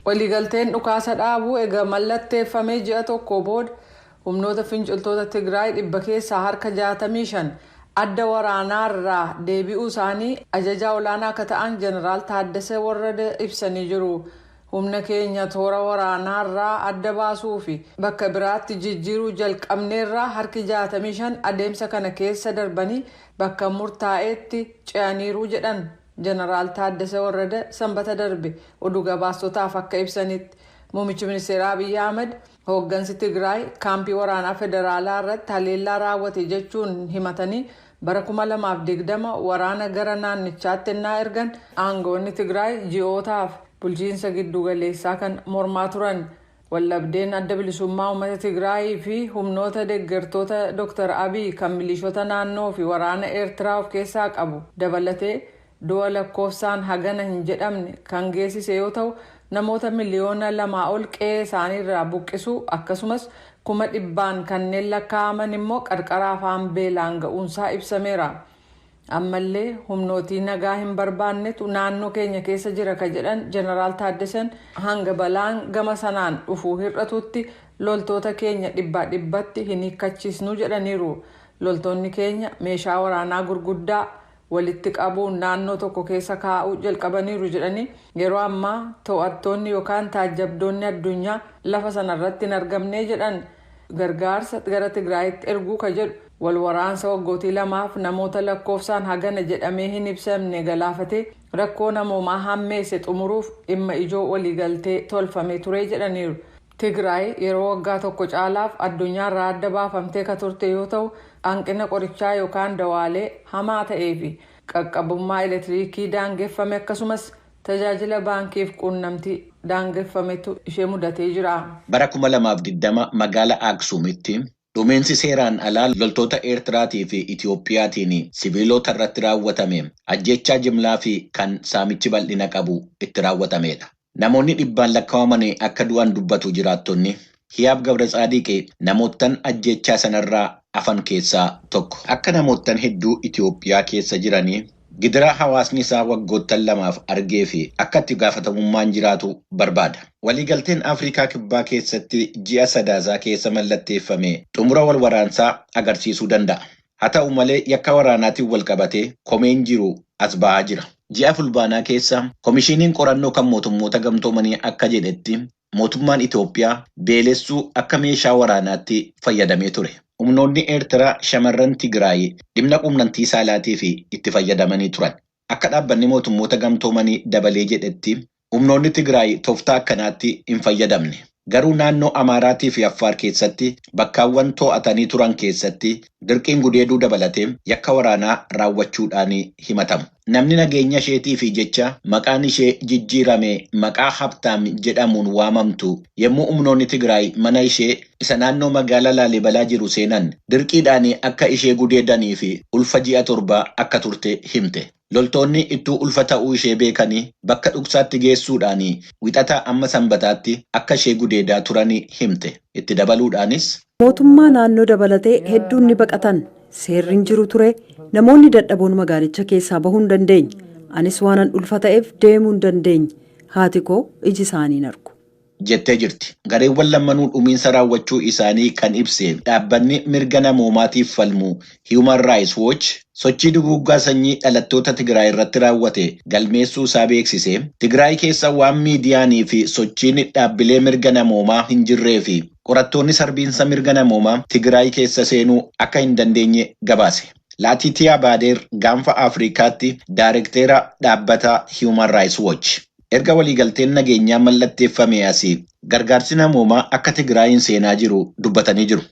Waliigalteen dhukaasa dhaabuu eega mallatteeffamee ji'a tokko booda humnoota finciltoota Tigraay 65% adda waraanaarraa deebi'uu isaanii ajajaa olaanaa akka ta'an Jeneraal Taaddasee Warrada ibsanii jiru. Humna keenya toora waraanaarraa adda baasuu fi bakka biraatti jijjiiruu jalqabneerraa, harki 65 adeemsa kana keessa darbanii bakka murtaa'eetti ce'aniiru jedhan Jeneraal Taaddasee Warrada Sanbata darbe oduu gabaastotaaf akka ibsanitti. Muummichi ministeeraa Abiyyi Ahmed hooggansi Tigraay kaampii waraanaa federaalaa irratti haleellaa raawwate jechuun himatanii bara 2020 waraana gara naannichaatti ennaa ergan, aangoonni Tigraay ji'ootaaf bulchiinsa giddugaleessaa kan mormaa turan. Wallabdeen Adda Bilisummaa Uummata Tigraayii fi humnoota deeggartoota Dr Abiy kan milishoota naannoo fi waraana Eertiraa of keessaa qabu dabalatee du'a lakkoofsaan hagana hin jedhamne kan geessise yoo ta'u, namoota miliyoona 2 ol qe'ee isaaniirraa buqqisuu, akkasumas kuma dhibbaan kanneen lakkaa'aman immoo qarqara afaan beelaan ga'uunsaa ibsameera. Ammallee humnootii nagaa hin barbaannetu naannoo keenya keessa jira ka jedhan Jeneraal Taaddasan, hanga balaan gama sanaan dhufu hir'atutti loltoota keenya dhibbaa dhibbatti hin hiikkachiisnu jedhaniiru. Loltoonni keenya meeshaa waraanaa gurguddaa walitti qabuun naannoo tokko keessa kaa'uu jalqabaniiru jedhanii, yeroo ammaa to'attoonni yookaan taajjabdoonni addunyaa lafa sanarratti hin argamne jedhan. Gargaarsa gara Tigraayitti erguu ka jedhu wal waraansa waggootii 2f namoota lakkoofsaan hagana jedhamee hin ibsamne galaafatee rakkoo namoomaa hammeesse xumuruuf dhimma ijoo waliigaltee tolfamee ture jedhaniiru. Tigraay yeroo waggaa tokko caalaaf addunyaarraa adda baafamtee ka turte yoo ta'u, hanqina qorichaa yookaan dawaalee hamaa ta'ee fi qaqqabummaa elektiriikii daangeffame, akkasumas tajaajila baankiif quunnamtii daangeffametu ishee mudatee jira. Bara 2020 magaalaa Aksuumitti dhumiinsi seeraan alaa loltoota Eertiraatii fi Itiyoophiyaatiin sibiilota irratti raawwatame ajjechaa jimlaa fi kan saamichi bal'ina qabu itti raawwatamedha. Namoonni dhibbaan lakkaa'aman akka du'an dubbatu jiraattonni. Hiyaab Gabratsaadiqee namoottan ajjechaa sanarraa hafan keessaa tokko. Akka namoottan hedduu Itiyoophiyaa keessa jiranii gidiraa hawaasni isaa waggoottan 2f argee fi akka itti gaafatamummaan jiraatu barbaada. Waliigalteen Afrikaa Kibbaa keessatti ji'a Sadaasaa keessa mallatteeffame xumura wal waraansaa agarsiisuu danda'a. Haa ta'u malee, yakka waraanaatiin wal qabatee komeen jiru as ba'aa jira. Ji'a Fulbaanaa keessa Komishiiniin qorannoo kan mootummoota gamtoomanii akka jedhetti, mootummaan Itoophiyaa beelessuu akka meeshaa waraanaatti fayyadamee ture. Humnoonni Eertiraa shamarran Tigraay dhimma quunnamtii saalaatii fi itti fayyadamanii turan. Akka dhaabbanni mootummoota gamtoomanii dabalee jedhetti, humnoonni Tigraay tooftaa akkanaatti hin fayyadamne. Garuu naannoo Amaaraatii fi Affaar keessatti bakkaawwan to'atanii turan keessatti dirqiin gudeeduu dabalatee yakka waraanaa raawwachuudhaan himatamu. Namni nageenya isheetii fi jecha maqaan ishee jijjiirame maqaa Habtaam jedhamuun waamamtu, yommuu humnoonni Tigraay mana ishee isa naannoo magaalaa Laalibalaa jiru seenan dirqiidhaan akka ishee gudeedanii fi ulfa ji'a 7 akka turte himte. Loltoonni ittuu ulfa ta'uu ishee beekanii bakka dhoksaatti geessuudhaan Wixataa amma Sanbataatti akka ishee gudeedaa turan himte. Itti dabaluudhaanis. Mootummaa naannoo dabalatee hedduun ni baqatan. Seerri hin jiru ture. Namoonni dadhaboon magaalicha keessaa bahuu hin dandeenye. Anis waanan ulfa ta'eef deemuu hin dandeenye. Haati koo iji isaanii hin argu. Jettee jirti. Gareewwan lammanuu dhumiinsa raawwachuu isaanii kan ibse dhaabbanni mirga namoomaatiif falmu Human Rights Watch, sochii duguuggaa sanyii dhalattoota Tigraay irratti raawwate galmeessuu isaa beeksise. Tigraay keessa waan miidiyaanii fi sochiin dhaabbilee mirga namoomaa hin jirree fi qorattoonni sarbiinsa mirga namoomaa Tigraay keessa seenuu akka hin dandeenye gabaase. Laatiitiyaa Baadeer Gaanfa Afrikaatti daarekteera dhaabbata Human Rights Watch. Erga waliigalteen nageenyaa mallatteeffame asii gargaarsi namoomaa akka Tigraayin seenaa jiru dubbatanii jiru.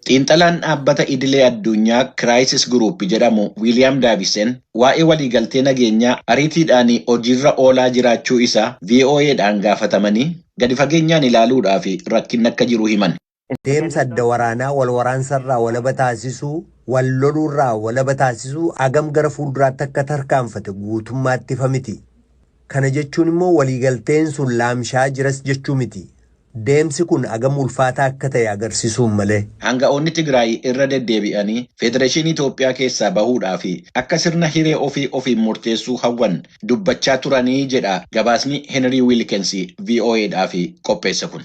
Xiinxalaan dhaabbata idilee addunyaa Crisis Group jedhamu Wiiliyaam Daavisen waa'ee waliigaltee nageenyaa ariitiidhaan hojiirra oolaa jiraachuu isaa VOAdhaan gaafatamanii gadi fageenyaan ilaaluudhaaf rakkinni akka jiru himan. Deemsa adda waraanaa wal waraansarraa walaba taasisuu, wal loluurraa walaba taasisuu agam gara fuulduraatti akka tarkaanfate guutummaatti ifa miti. Kana jechuun immoo waliigalteen sun laamshaa jiras jechuu miti. Deemsi kun hagam ulfaataa akka ta'e agarsiisuun malee. Aanga'oonni Tigraay irra deddeebi'anii Federeeshinii Itoophiyaa keessaa bahuudhaa fi akka sirna hiree ofii ofiin murteessuu hawwan dubbachaa turanii jedha gabaasni Henry Wilkins VOAdhaaf qopheesse kun.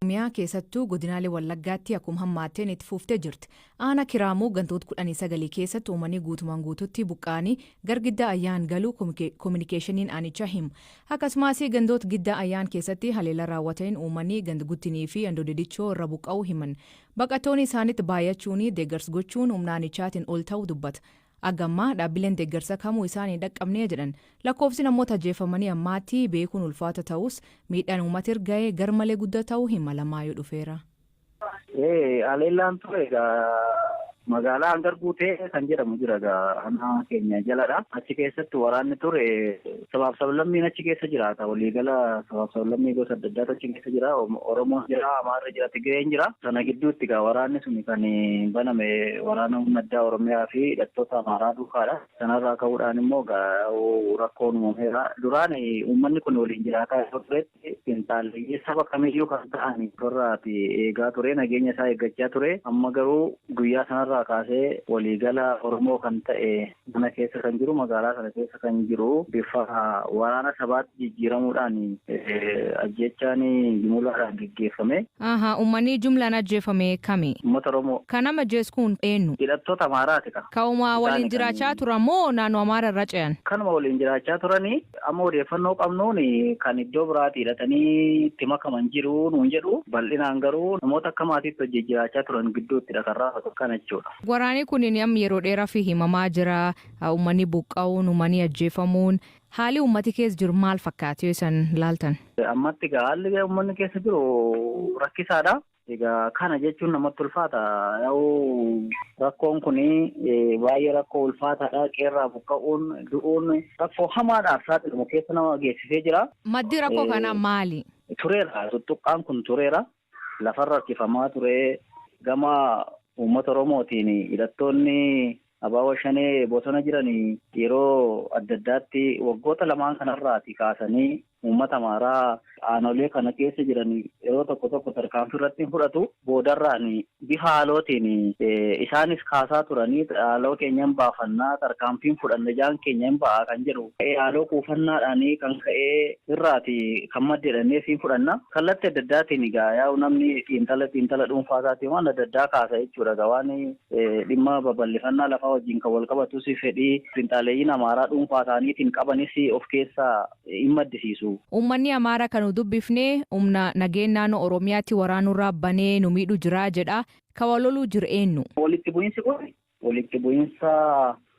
Oromiyaa keessattuu godinaalee Wallaggaatti akkuma hammaatteen itti fuuftee jirti. Aanaa Kiraamuu gantoota 19 keessatti uummanni guutumaan guututti buqqa'anii gara Giddaa Ayyaan galuu kominikeeshiniin aanichaa hima. Akkasumas gandoota Giddaa Ayyaan keessatti haleellaa raawwateen uummanni ganda Guttinii fi Andoodedichoo irra buqqa'uu himan. Baqattoonni isaanitti baay'achuun deeggarsa gochuun humna aanichaatiin ol ta'uu dubbata. Haga ammaa dhaabbileen deeggarsa kamuu isaan hin dhaqqabne jedhan. Lakkoofsi namoota ajjeefamanii ammaatti beekuun ulfaata ta'us, miidhaan uummata irra ga'e garmalee guddaa ta'uu hima. Lamaayyuu dhufeera. Haleellaan ture egaa magaalaa Hangar Guutee kan jedhamu jira egaa aanaa keenya jaladha. Achi keessatti waraanni ture, sabaaf sablammiin achi keessa jiraata. Waliigala sabaaf sablammii gosa adda addaatu achi keessa jira. Oromoon jira, Amaarri jira, Tigireen jira. Sana gidduutti egaa waraanni sun kan baname waraana humna addaa Oromiyaa fi hidhattoota Amaaraa duukaadha. Sanarraa ka'uudhaan immoo egaa rakkoon uumameera. Duraan uummanni kun waliin jiraataa yeroo turetti finxaalleeyyii saba kamiyyuu kan ta'an ofirraati eegaa ture, nageenya isaa eeggachaa ture. Amma garuu guyyaa sanarraa kaasee waliigala Oromoo kan ta'e mana keessa kan jiru, magaalaa sana keessa kan jiru bifa waraana sabaatti jijjiiramuudhaan ajjeechaan jumlaadhaan geggeeffame. Uummanni jumlaan ajjeefame kami? Uummata Oromoo. Kan nama ajjeesu kun eenyu? Hidhattoota Amaaraati ka. Ka'uma waliin jiraachaa turan moo naannoo Amaara irra ce'an? Kanuma waliin jiraachaa turanii. Amma odeeffannoo qabnuun kan iddoo biraati hidhatanii itti makaman jiru nuun jedhu, bal'inaan garuu namoota akka maatiitti hojii jiraachaa turan gidduuttidha kan raawwatu kana jechuudha. Waraanni kun amma yeroo dheeraaf himamaa jira. Uummanni buqqa'uun, uummanni ajjeefamuun, haalli uummati keessa jiru maal fakkaata yoo isan laaltan? Ammatti egaa haalli uummanni keessa jiru rakkisaadha. Egaa kana jechuun namatti ulfaata. Rakkoon kun baay'ee rakkoo ulfaataadha. Qeerraa buqqa'uun, du'uun rakkoo hamaadhaaf saaxilamu keessa nama geessisee jira. Maddi rakkoo kanaa maali? Tureera. Tuttuqqaan kun tureera. Lafarra harkifamaa ture. Gama uummata Oromootiin hidhattoonni Abaawoo Shanee bosona jiran yeroo adda addaatti waggoota lamaan kanarraati kaasanii uummata Amaaraa aanolee kana keessa jiran yeroo tokko tokko tarkaanfii irratti fudhatu. Boodarraan bifa haalootiin isaanis kaasaa turanii, haaloo keenya hin baafannaa, tarkaanfiin fudhanne jaan keenya hin ba'a kan jedhu haaloo kuufannaadhaan kan ka'ee irraati kan madde jedhannee siin fudhanna. Kallattii adda addaatiin egaa yaa'u namni xiinxala dhuunfaa isaatiin waan adda addaa kaasa jechuudha. Egaa waan dhimma babal'ifannaa lafaa wajjin kan wal qabatus, fedhii finxaaleeyyiin Amaaraa dhuunfaa isaaniitiin qabanis of keessaa hin maddisiisu. Uummanni Amaaraa kan nu dubbifne humna nageenya naannoo Oromiyaatti waraanurraa banee nu miidhu jira jedha. Kan wal loluu jiru eenyu? Walitti bu'iinsi kun walitti bu'iinsa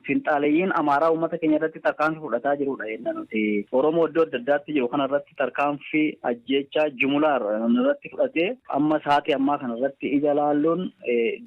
finxaaleeyyiin Amaaraa uummata keenya irratti tarkaanfii fudhataa jirudha jenna nuti. Oromoo iddoo adda addaatti jiru kana irratti tarkaanfii ajjeechaa jumlaa irratti fudhatee amma sa'aatii ammaa kana irratti ija laalluun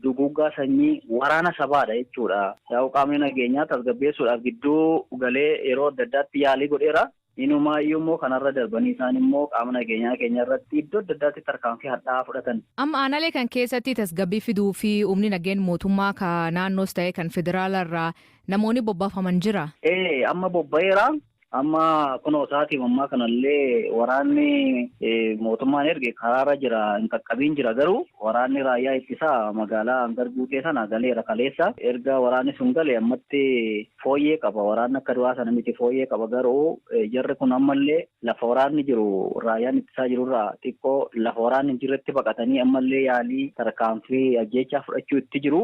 duguuggaa sanyii waraana sabaadha jechuudha. Yaa'u qaamni nageenyaa tasgabbeessuudhaaf gidduu galee yeroo adda addaatti yaalii godheera. Inumaayyuu immoo kanarra darbanii isaan immoo qaama nageenyaa keenya irratti iddoo adda addaatti tarkaanfii hadhaa'aa fudhatan. Amma aanaalee kan keessatti tasgabbii fiduu fi humni nageenya mootummaa ka naannoos ta'e kan federaala irraa namoonni bobbaafaman jira. Ee, amma bobba'eera. Amma kunoo sa'aatii ammaa kanallee waraanni mootummaan erge karaarra jira, hin qaqqabiin jira, garuu waraanni raayyaa ittisaa magaalaa Hangar Guutee sana galeera kaleessa. Erga waraanni sun gale ammatti fooyyee qaba. Waraanni akka du'aa sana miti, fooyyee qaba, garuu jarri kun ammallee lafa waraanni jiru raayyaan ittisaa jirurraa xiqqoo lafa waraanni hin jirretti baqatanii ammallee yaalii tarkaanfii ajjeechaa fudhachuu itti jiru.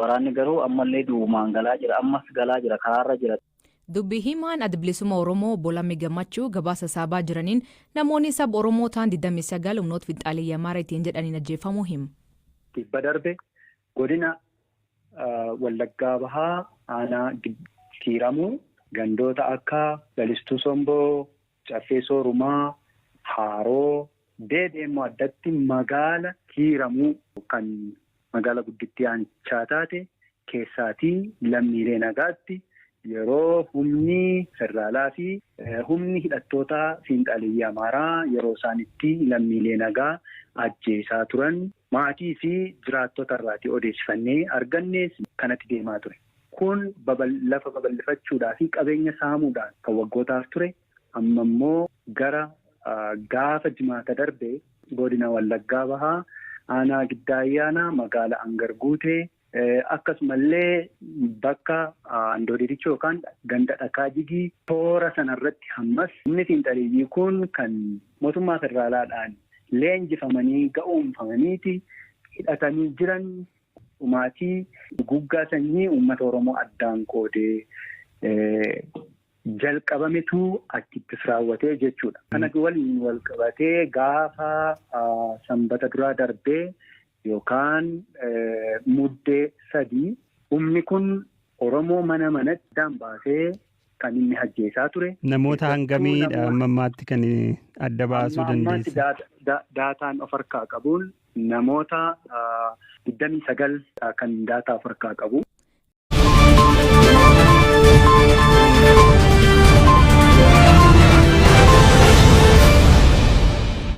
Waraanni garuu ammallee duumaan galaa jira, ammas galaa jira, karaarra jira. Dubbi himaan Adda Bilisummaa Oromoo Obbo Lammii Gammachuu gabaasa saabaa jiraniin namoonni saba Oromoo ta'an 29 humnoota finxaaleeyyii Amaaraa ittiin jedhaniin ajjeefamuu himu. Tibba darbe godina Wallaggaa Bahaa aanaa Kiiramuu gandoota akka Lalistuu Somboo, Caffee Soorumaa, Haaroo, deebi'ee immoo addatti magaala Kiiramuu kan magaala guddittii aanichaa taate keessaatii lammiilee nagaatti yeroo humni federaalaa fi humni hidhattoota fiinxaleeyyii Amaaraa yeroo isaan itti lammiilee nagaa ajjeesaa turan maatii fi jiraattota irraatii odeessifannee argannees kanatti deemaa ture. Kun lafa babal'ifachuudhaa fi qabeenya saamuudhaan kan waggootaaf ture amma immoo gara Gaafa jimaata darbe godina Wallaggaa Bahaa aanaa Giddaa Ayyaanaa magaalaa Angar Guutee akkasumallee bakka Andoodirichoo yookaan ganda Dhakaa Jigii toora sanarratti hammas humni fiinxaleeyyii kun kan mootummaa federaalaadhaan leenjifamanii ga'oomfamaniiti hidhatanii jiran dhumaatii duguuggaa sanyii uummata Oromoo addaan qoodee jalqabametu achittis raawwatee jechuudha. Kana waliin wal qabatee gaafa sanbata duraa darbee yookaan Muddee 3 humni kun Oromoo mana manatti addaan baasee kan inni ajjeesaa ture. Namoota hangamiidha amma ammaatti kan adda baasuu dandeesse? Daataan of harkaa qabuun namoota 29 kan daataa of harkaa qabu.